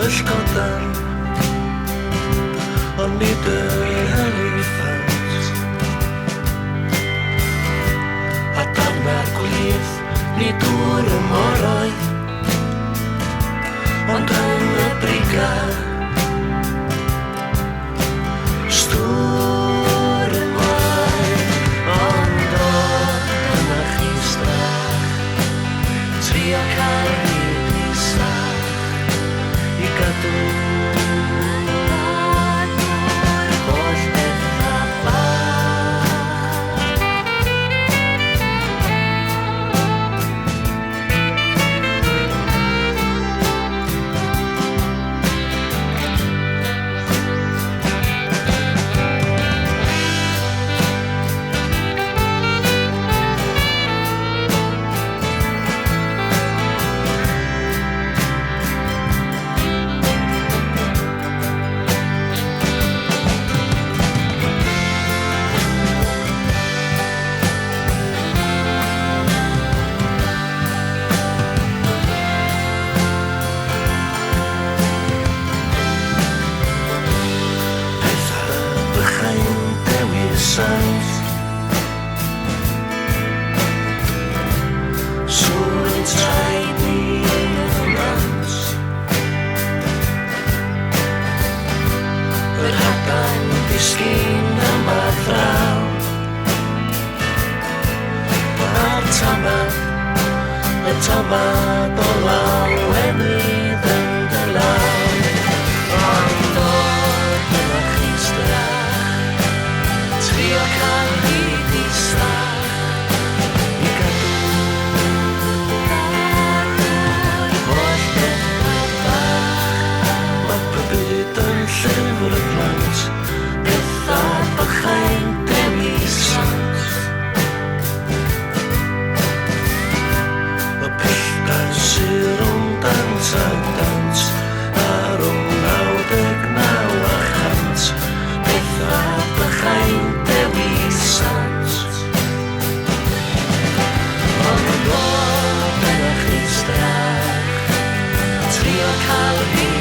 y llgodan, ond nid yr eliffant. A darna'r gwlydd, nid dŵr y moroedd, ond yn y briga. Stŵr ymlaen, ond o, dyna chi strach, trio cael hyd i sach, i gadw holl bethau bach. Pethau bychain Dewi Sant, sŵn ein traed ni yn y nant, yr hada'n disgyn yma draw, a'r tamad, y tamad o lawenydd yn dy law. Ond o, dyna chi strach, trio cael hyd i sach, i gadw holl bethau bach. Map y byd yn llyfr y plant, pethau bychain Dewi Sant. Y pellter sydd rhwng dant a dant, a rhwng 99 a 100, pethau bychain Dewi Sant. Ond o, dyna chi strach, trio cael hyd